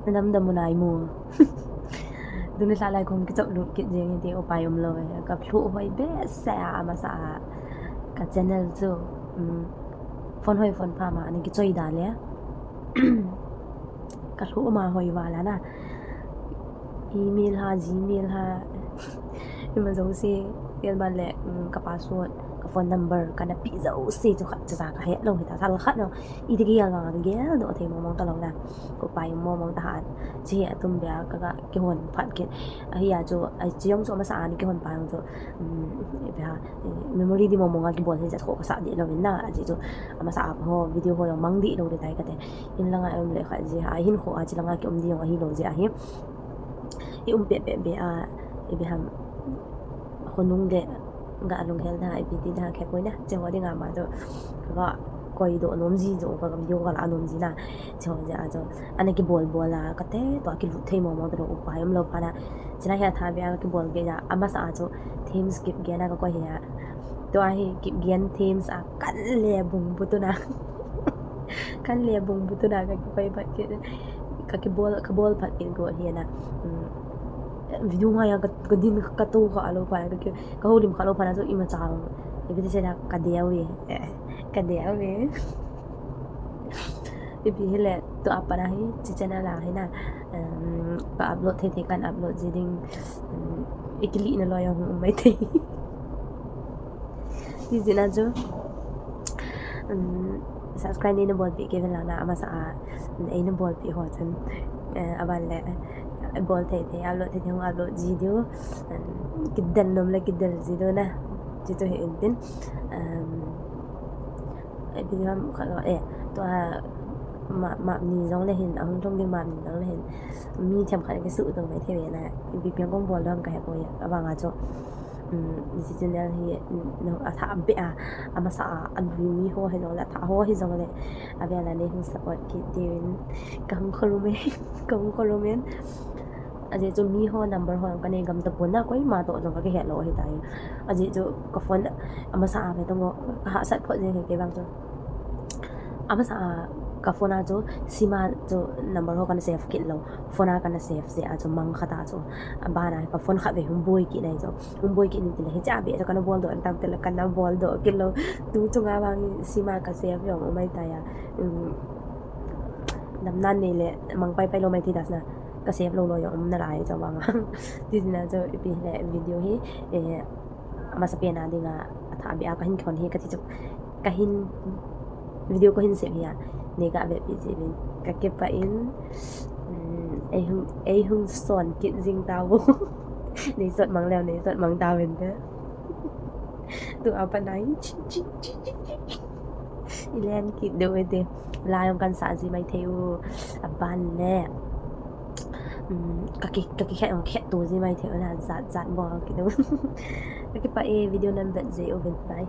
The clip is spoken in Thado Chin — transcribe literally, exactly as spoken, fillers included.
Nadam dam u nai mo. Tuni lha lai kong kichop lut kit jeng e ti upai umlou e. Ka lhu hoi behseh a amasa a. Ka channel chu, um, phone hoi phone pha ma ana kichoi da le. Ka lhu ma hoi vala na. Email ha, Gmail ha. Ima jouse, gel ban le, um, ka password, ka phone number, kana pe jouse chu khat cha ka het lou hita, thal khat no. Iti gel ma gel doh thei mong mong talou na. Ko pai mong mong ta han. Chi atum bia ka, ka kihon phat kit. Ahi a chu, a chi jong chu amasa a ni kihon pa jong chu. Um, bia, eh, memory di mong mong a kibol hi jat kho ka sa di lou in na. A chi chu amasa a ho video ho jong mang di lou di tai ka te. In langa um le khat ji ha hin kho a chi langa ki um di jong ahi lou ji ahi. I um pe pe be a, i be ham. Khonung le ga lunghel da, i piti da, khe koi na, che ho ding ama jo. Ga koi doh nom ji jo, ga video ga la nom ji na. Che ho ja jo. Ana kibol bol a, ka te, to kilut thei mong mong talou upai umlou pha na. China hi a tha be a kibol ge ja, amasa a jo. Themes Kipgen a ka koi hi a. To ahi Kipgen Themes a kan le bung bu tu na. Kan le bung bu tu na ka koi phat kit. Ka kibol, ka bol phat kit go hi na. Um, video ngai a ka, ka din ka to kha lou pha, ka ki, ka holim kha lou pha na chu ima chang. Ipi ti se na ka deu e. Eh, ka deu e. Ipi hile tu a pat a hi, chi channel a hi na. Um, ka upload thei thei kan upload ji ding. Um, i kili na lou jong um mai thei. Ti jin a chu, um, subscribe nei na bolpeh kei uvin lang na, amasa a, um, ei na bolpeh ho chun, eh, aban le, eh, bol thei thei, upload thei thei, hung upload ji diu, um, kidel nom le kidel ji diu na, ti chu hi in tin, um, eh, video ham khat, eh, tua, ma, map ni jong le hin, ahung thong ding map ni jong le hin, mi themkhat kisuh dong mai thei ve na, ipi piang kong bol dong ka he poi, avang a chu, Um, hiche channel hi, um, no, athah beh a, amasa a, alui mi ho hijongle, athah ho hijongle, avel a nei hung support kit diuvin, kahung kholum e, kahung kholum e. Ajeh chu mi ho number ho kanei gam tapon na, koima toh jong kakihet lou ahitai. Ajeh chu ka phone amasa a ve tong o, kahahsat phot jeng e kei vang chu. Amasa a ka phone a chu, sim a chu number ho kana save kit lou. Phone a kana save jeh a chu mang khat a chu. Abana ka phone khat vei hung boi kit nai chu. Hung boi kit in tile hiche a beh chu kana bol doh tam tile kana bol doh kit lou. Tu chunga vang sim a ka save jong um mai tai a. Um, damna nei le mang pai pai lou mai thei das na. Ka save lou lou jong um nalai chu vang a. Ti jin a chu ipi le video hi, eh, amasa pen a dinga athah beh a kahin kihon hi kati chu. Kahin video kahin sem hi a. Nei ga vepeh jeh uvin. Kakipah in, um, ei hung, ei hung son kit jing tau. Nei sot mang leu, nei sot mang tauvin te. Tu a pat nai. I len kit diu e te. La jong kan sah ji mai thei u. Aban le. Um, kaki, kakikhet, khetto ji mai thei u na. Jat, jat bol kit diu. Kakipah e, video nan vet jeh uvin, bye.